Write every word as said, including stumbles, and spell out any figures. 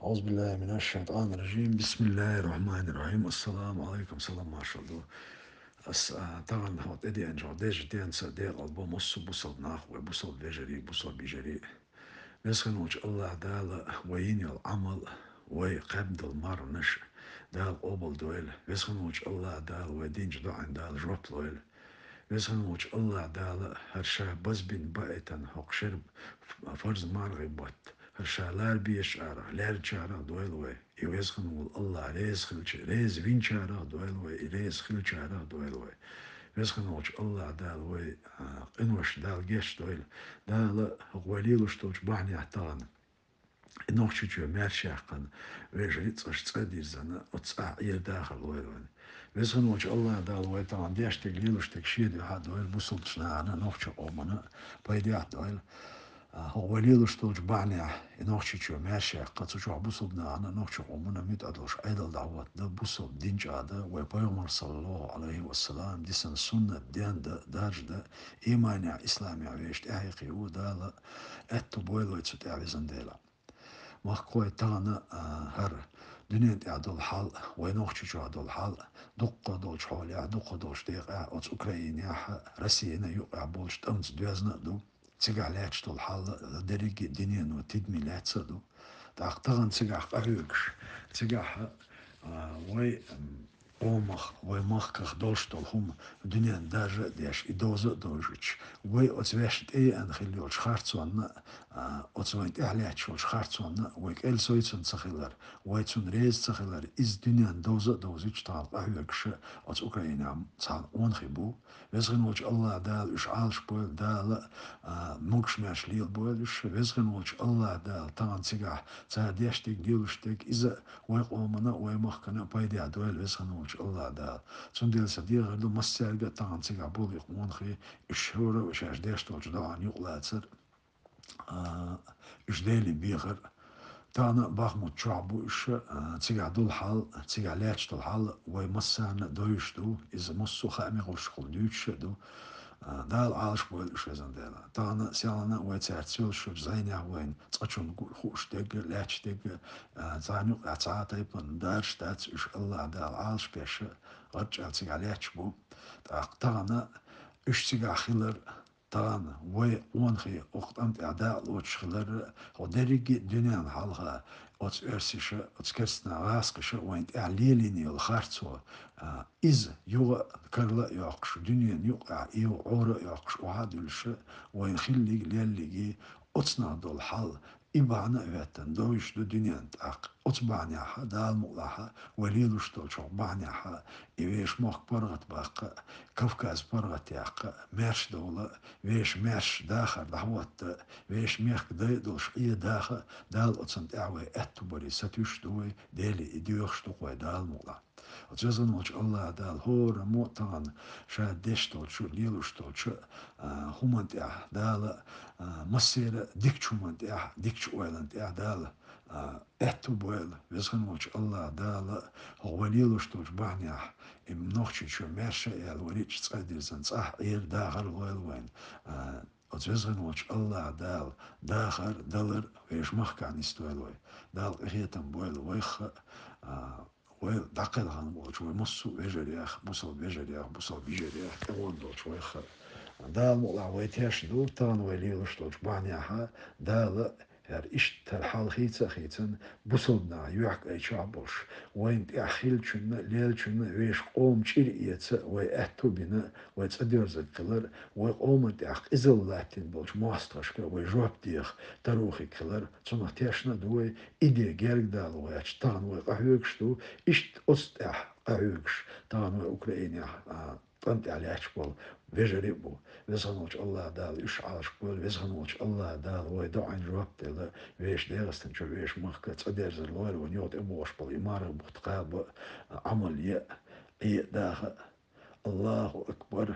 أعوذ بالله من الشيطان الرجيم. بسم الله الرحمن الرحيم. السلام عليكم. Салам маршалла ду. Ас, а, тахана хьо тӀедеанчохь деза денца декъал бу массо а бусалба нах, вай бусалба вежарий, бусалба йижарий. Веза хинна волчу АллахӀ Дала вай йина йолу Ӏамал, вай кхаьбна долу марханаш Дала къобал дойла. Веза хинна волчу АллахӀ Дала вай динчу доӀина Дала жоп лойла. Веза хинна волчу АллахӀ Дала хӀара ша базбина баийтина хӀокху шеран фарз мархин бутт, хӀара ша лара безачарах, лаьррачарах дойла вай. И веза хинна волу АллахӀ реза хилча, реза винчарах дойла вай, и реза хилчарах дойла вай. Веза хинна волчу АллахӀ Дала вай, а, къинош Дала гечдойла. Дала хӀокху вай лелош долчу бахьанехь тахана и Нохчийчоь маьрша яьккхина, вежарий цӀа дирзина, оцу цӀахь Ӏер дахар лойла вайна. Веза хинна волчу АллахӀ Дала вай тахана деш дерг, лелош дерг шен дуьхьа дойла, бусалба нахана, нохчийн къомана пайдехь дойла. А, хӀокху вай лелош долчу бахьанехь и Нохчийчоь маьрша яьккхина, цу чохь бусалба нахана, нохчийн къомана муьтӀахь долуш Ӏедал дӀахӀоттадан, бусалба дин чӀагӀдан, вай Пайхамар, саллаллаху Ӏалайхи ва саллам, дисина суннат ден дан, дарж дан, ийманехь, исламехь вешан тӀаьхье кхин ву Дала аьтту бойла вай цу тӀехь, везан Дела. Махкахой, тахана, а, хӀара дуьнен тӀехь долу хьал, вай Нохчийчохь долу хьал, дуккха долчу хьолехь, дуккха долчу декъехь, оцу Украинехь, Россина юккъехь болчу тӀамца доьзна а ду. Цигахь лаьтташ долу хьал дерриге а дуьнено тидаме лаьцна а ду. ТӀаккха тахана цигахь къахьоьгуш, цигахь, а, вай, м, къомах, вай махках долуш долу хӀума дуьненна даржа а деш, и довза а довзуьйтуш, вай оцу вешан тӀееана хилла йолчу харцонна а, оцу вайн тӀехь лаьтташ йолчу харцонна а вай кӀел совцун ца хилар, вай цунна реза ца хилар, иза дуьненна довза а довзуьйтуш тахана къахьоьгуш оцу Украинехь цхьана къонахий бу. Веза хинна волчу АллахӀ Дала уьш Ӏалаш бойла, Дала, а, могуш-маьрша лелабойла уьш. Веза хинна волчу АллахӀ Дала тахана цигахь цара деш дерг, лелош дерг, иза вай къомана а, вай махкана а пайдехь дойла, веза хинна волчу АллахӀ Дала. Цундела сан дехар ду массаьрга а, тахана цигахь болу и къонахий, уьш хӀора а шаьш деш долчу доӀанна юкъалацар, а, уьш Деле бехар. Тахана Бахмут чохь бу уьш, а, цигахь долу хьал, цигахь лаьтташ долу хьал вай массарна а довзуьйтуш ду, иза массо а хаамийн гӀуллакхашкахула дуьйцуш а ду. А, Дала Ӏалаш бойла уьш, везан Дела. Тахана селхана а вай цаьрца йолуш йолчу зӀенехь вайна цкъачунна гу-, хууш дерг а, лаьтташ дерг а, а, царна юкъахь цхьа а тайпана даржаш дац, уьш АллахӀ Дала Ӏалаш беш а, гӀарчӀ аьлла цигахь лаьтташ бу. ТӀаккха тахана уьш цигахь хилар, тахана вай къонахий окху тӀам тӀехь дакъа лоцуш хилар, хӀо дерриге а дуьненна хьалха оцу оьрсаша, оцу керстанан гӀазкхаша вайна тӀехь лелийна йолу харцо, а, иза юха а карла а йоккхуш, дуьненан юкъахь и юха Ӏора а йоккхуш, охьа а дуьллуш, вайна хиллиг, леллиг, оцунах долу хьал, и бахьана а хӀоьттина довзуьйтуш ду дуьненна тӀаккха. Оцу бахьанехь, Дала мукъалахь, вай лелош долчу бахьанехь, и вешан мохк паргӀатбаккха а, Кавказ паргӀатъяккха а, маьрша довла а, вешан маьрша дахар дӀахӀотта а, вешан мехкан дай а долуш Ӏе даха а, Дала оцунна тӀехь вай аьтту барий сатуьйсуш ду вай, Деле и доьхуш ду-кх вай, Дала мукъалахь. Оцу веза хинна волчу АллахӀ Дала хӀораммо а тахана ша деш долчу, лелош долчу, а, хӀуманна тӀехь Дала, а, массеран а дикачу хӀуманна тӀехь, дикачу ойланна тӀехь Дала, а, аьтту бойла. Веза хинна волчу АллахӀ Дала хӀокху вай лелош долчу бахьанехь, и Нохчийчоь маьрша а яьлла, вай рича цӀа дирзина, цӀахь Ӏер дахар лойла вайна. А, оцу веза хинна волчу АллахӀ Дала дахар, далар вешан махкахь нисдойла вай. Дала къинхетам бойла вайх а, а, вай дӀакхелхина волчу вай массо а вежарех, бусалба вежарех, бусалба йижарех, тӀегӀон долчу вайх а. Дала мукъалахь вай тешна ду, тахана вай лелош долчу бахьанехь Дала, хӀара иштта хӀара хьал хийца а хийцина, бусалба нах юьхькӀайчохь а болуш, вайна тӀехь хиллачунна а, леллачунна а вешан къоман чӀир эца а вай аьтту а бина, вай цӀа доьрзург хилар, вай къоманна тӀехь къизалла латтийна болчу мостагӀашка вай жоп деха тарухиг хилар, цунах тешна а ду вай, и де герга дала гӀоьртича, тахана вай къахьоьгуш ду, иштта оцу тӀехь къахьоьгуш, тахана вай Украинехь, а, тӀам тӀехь лаьтташ болу вежарий а бу. Веза хинна волчу АллахӀ Дала уьш Ӏалашбойла, веза хинна волчу АллахӀ Дала вай доӀанна жоп делла, вешан ДегӀастан чу, вешан махка цӀа дерзар лойла вайна, юха тӀебогӀуш болу и марха бутт кхаба а, Ӏамал е а, Ӏе а даха а. Аллаху акбар!